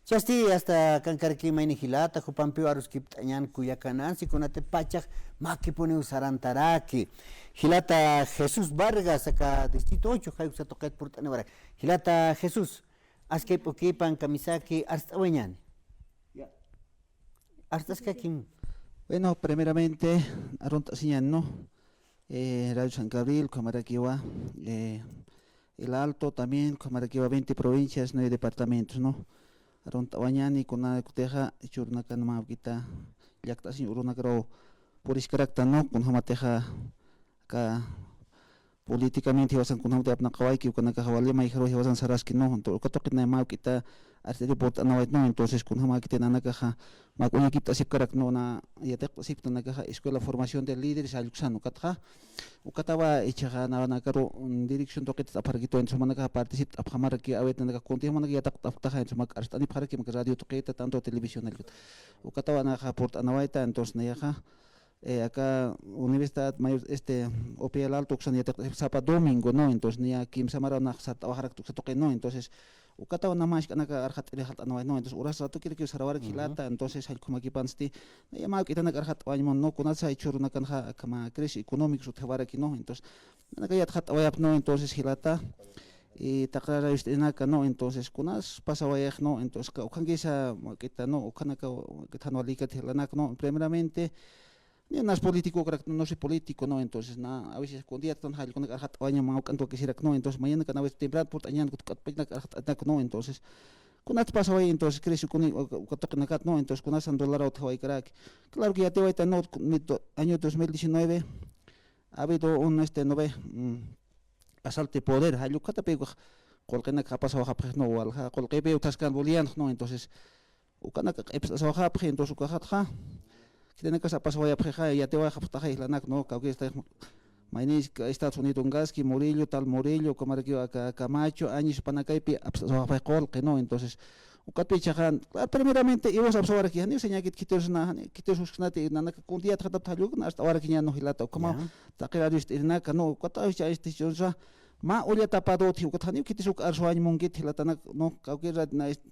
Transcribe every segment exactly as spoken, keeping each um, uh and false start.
Chasti, hasta kankaraki mayni jilata, jupampiw aruskipt'añan kullakanansi, kunati pachax makipuniw sarantaraki. Jilata Jesús Vargas, aka Distrito ocho, jay uksa tuqit purt'aniwaraki. Jilata Jesús, askip'ukipan kamisaki arst'awañani. Ya. Arst'askakim. Bueno, primeramente, arunt'asiñan, ¿no? Eh, Radio San Gabriel, ukhamarakiwa, eh, El Alto también, ukhamarakiwa veinte provincias, nueve departamentos, ¿no? Arunt'awañani, kuna kutixa, jichhürunakan mä juk'ita, llakt'asiñ urunakaraw puriskarakta, ¿no? Kunjamatixa, aka políticamente jiwasan kunjamati apnaqawayki, ukanakaxa wali mayjaruw jiwasan saraski, ¿no? Entonces, uka tuqit mä juk'ita arst'iri purt'anawayt, ¿no? Entonces, kunjamäkiti nanakaxa, mä juk'uñakipt'asipkarak, ¿no? Na yatiqt'asipkta nanakaxa, Escuela Formación de Líderes, jalluksan, ukatxa, ukatawa jichhaxa, nanakaru, mm, dirección tuqit t'apxarakitu, entonces, jumanakaxa participt'apxamaraki, a ver, nanakax kunti jumanakax yatiqt'apxtaxa, entonces, mä arst'anipxaraki, mä radio tuqita, tanto televisión, jallukta. Ukatawa nayaxa purt'anawayta, entonces, nayaxa, eh, aka Universidad Mayor, este, UPEA El Alto uksan yatiqt'asipxta sapa domingo, ¿no? Entonces, niya kimsa maraw nax sart'awaxarakta uksa tuqi, ¿no? Entonces, ukatawa nax mä jisk'anaka arxat'iri jalt'anaway, ¿no? Entonces, uras ratukirakiw sarawarak jilata, entonces, jallkumakipansti, naya mä juk'itanak arxat'awañ mun, ¿no? Kunatsa jichhürunakanxa, aka mä crisis económico sutjawaraki, ¿no? Entonces, nanaka yatxat'awayapxta, ¿no? Entonces, jilata, y taqi radio ist'irinaka, ¿no? Entonces, kunas pasawayix, ¿no? Entonces, ka-, ukhankisa, mä juk'ita, ¿no? Ukhanaka, mä juk'ita jan walikat jilanak, ¿no? Primeramente, ni nas político, crack, no soy político, ¿no? Entonces, na, a veces, kunti yatxtan jallkunak arxat'awaña, mä juk'ant wakisirak, ¿no? Entonces, mañana kan a veces temprano purt'añan, kut-, k'atpañanak arxat'anak, ¿no? Entonces, kunat pasaway, entonces, crisis kuni, uka, uka tuqinakat, ¿no? Entonces, kunas dolaraw utjawaykaraki. Claro que yatiwayta, ¿no? Año dos mil diecinueve, ha habido un, este, ¿no ve? Mm, asalto de poder, jall ukatapiw qullqinakax apasawaxapxi, ¿no? Walja qullqipiw utjaskan bolivianos, ¿no? Entonces, ukanaka q'ipst'asawaxapxi, entonces ukaxatxa, khitinakas apasawayapxixa, yatiwayaxapxtaxa jilanak, ¿no? Kawkïrista, maynis Estados Unidonkaski, Murillo, tal Murillo, ukhamarakiw aka Camacho, Áñez jupanakaypi apst'asawaxapxi qullqi, ¿no? Entonces, ukatpï jichhaxa, claro, primeramente, iwas apsawaraki, janiw sañäkit khitirus na, jani khitirus usksnati, nanaka kunti yatxatapxta jall ukana arst'awarakiña, ¿no? Jilata, ukhamaw, taqi radio ist'irinaka, ¿no? Ukataw jichha, este, chunsa, mä olla tapado utji, ukat janiw khitis uk arsuwañ munkit, jilatanak, ¿no? Kawkïr na, este,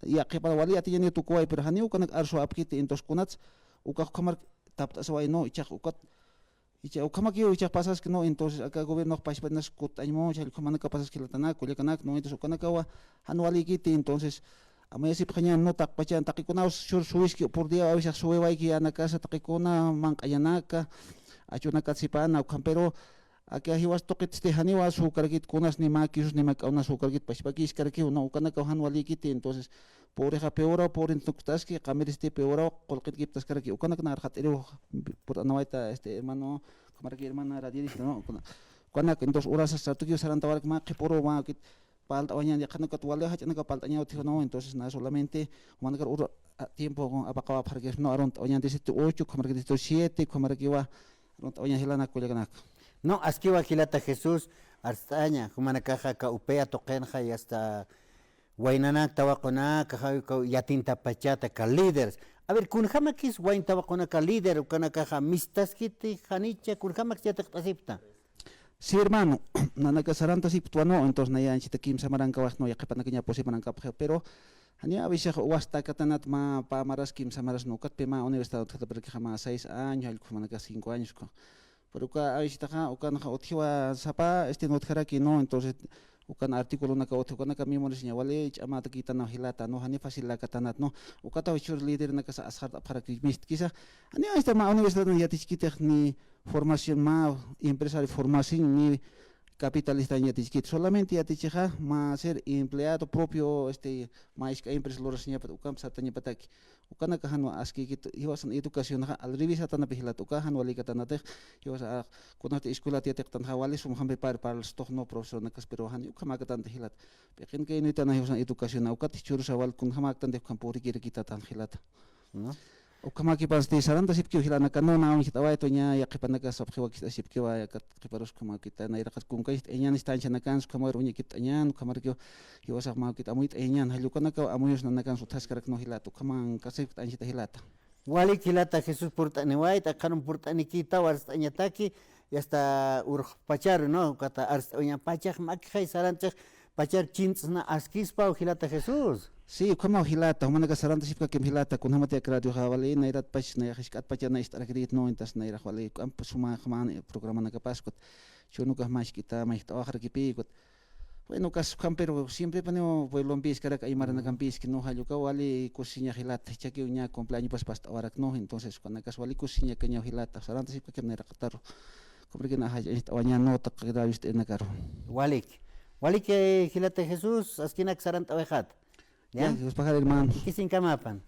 yaqhipan wali yatiñaniw tukuway, pero janiw ukanak arsuwapkiti, entonces kunats ukax ukhamar tapt'asaway, ¿no? Jichhax ukat, jichha ukhamakiw jichhax pasaski, ¿no? Entonces aka gobiernox pachpanas kutt'añ muncha, jall ukhamanakaw pasaski jilatanak, kullakanak, ¿no? Entonces ukanakawa jan walïkiti, entonces amuyasipxañan, ¿no? Taqpachan, taqikunaw sur suwiski, por día a veces suwiwayki, yanakasa taqikuna, manq'añanaka, achunakat sipana, ukham, pero aka jiwas tuqitsti janiwa sukarakit kunas, ni mä kisus ni mä k'awnas sukarakit pachpakiskarakiw, ¿no? Ukanakaw jan walïkiti, entonces, pobrexa peoraw, pobre tuktaski, qamiristi peoraw, qullqit kiptaskaraki, ukanak na arxat'iriw purt'anawayta, este, hermano, ukhamaraki hermana radialista, ¿no? Ukana-, ukanak, entonces, urasas ratukiw sarantawarak mä qhipüru, mä kit, palt'awañan, yaqhanakat wali jach'anakaw palt'añaw utjiw, ¿no? Entonces, na solamente, jumanakar ur, a, tiempo apaqawapxarakis, ¿no? Arunt'awañan diecisiete ocho, ukhamaraki diecisiete siete, ukhamarakiwa, arunt'awañan jilanak, kullakanak. No, askiwa jilata Jesús, arst'aña, jumanakaxa aka UPEA tuqinxa, y hasta waynanak tawaqunaka, jawkaw yatintapachata aka líderes. A ver, kunjamakis wayn tawaqunaka líder, ukanakaxa mistaskiti, janicha, kunjamakis yatiqt'asipta. Sí, hermano, nanaka sarantasipktwa, ¿no? Entonces, naya anchita kimsa marankawax, ¿no? Yaqhipanakaña pusi marankapxi, pero, janiw a veces wasta katanat mä pä maras kimsa maras, ¿no? Ukatpi mä universidad utjatapirakixa mä seis años, jall ukhamanakax cinco años, pero uka a veces taxa, ukanxa utjiwa sapa, este, utjaraki, ¿no? Entonces, ukan articulonaka utji, ukanaka memoriasiña wali ch'amatakïtanaw jilata, ¿no? Janiw fácil lakatanat, ¿no? Ukataw jichhür lídernakas asxart'apxaraki mistkisa, janiw, este, mä universidad yatichkitix ni formación, mä empresario formación, ni capitalista yatichkit. Solamente yatichixa, mä ser empleado propio, este, mä isk'a empresa lurasiñapat, ukamp sartañapataki. Ukanaka jan askïkit, jiwasan educacionxa al revés atanapi jilata, uka jan walïkatanatix, jiwasa, ah, kunati escuelat yatiqtanxa wali sumjampi par, parlstux, ¿no? Profesornakas, pero jan ukhamäkatanta jilata. P'iqinkaynitanxa jiwasan educaciona, ukat jichhürusa wal kunjamäktantix ukham purikirakitatan jilata. ¿No? Ukhamäkipansti sarantasipkiw jilanaka, no, na uñjt'awaytwa, ña yaqhipanakas sapxi wakicht'asipkiwa, akat qhiparus ukhamäkita, nayraqat kunkañcht'ayañan, istanchanakansa ukhamar uñakipt'añan, ukhamarakiw jiwasax mäkit amuyt'ayañan, jall ukanakaw amuyus nanakansa utjaskarak, ¿no? Jilata, ukhaman kasipkt'añchita jilata. Walik jilata Jesús purt'aniwayta, qhanun purt'anikïtaw arst'añataki, y hasta urxpacharu, ¿no? Ukata arst'awaña pachax makixay sarantix, pachar chints'na askispaw jilata Jesús. Sí, ukhamaw jilata, jumanakas sarantasipkakim jilata, kunjamatï aka radioxa wali, nayratpach, nayax jisk'atpach nayax ist'arakirït, ¿no? Entonces nayrax wali, k'amp suma, juman, eh, programanakapas, ukat, chunukax mask'ita, mayjt'awaxarakipï, ukat. Bueno, ukas ukham, pero siemprepaniw pueblompiskarak, aymaranakampïski, ¿no? Jall ukaw wali kusiña jilata, jichhakiw ña cumpleañopas past'awarak, ¿no? Entonces, ukanakas wali kusiñakañaw jilata, sarantasipkakim nayraqataru. Kumrikina ajay, eh, t'awaña nota qirayust'inakaru. Walik. Walik, eh, jilata Jesús, askinak sarant'awayxat. Ya, ya, Dios pajar, hermano. Kisin kamapan.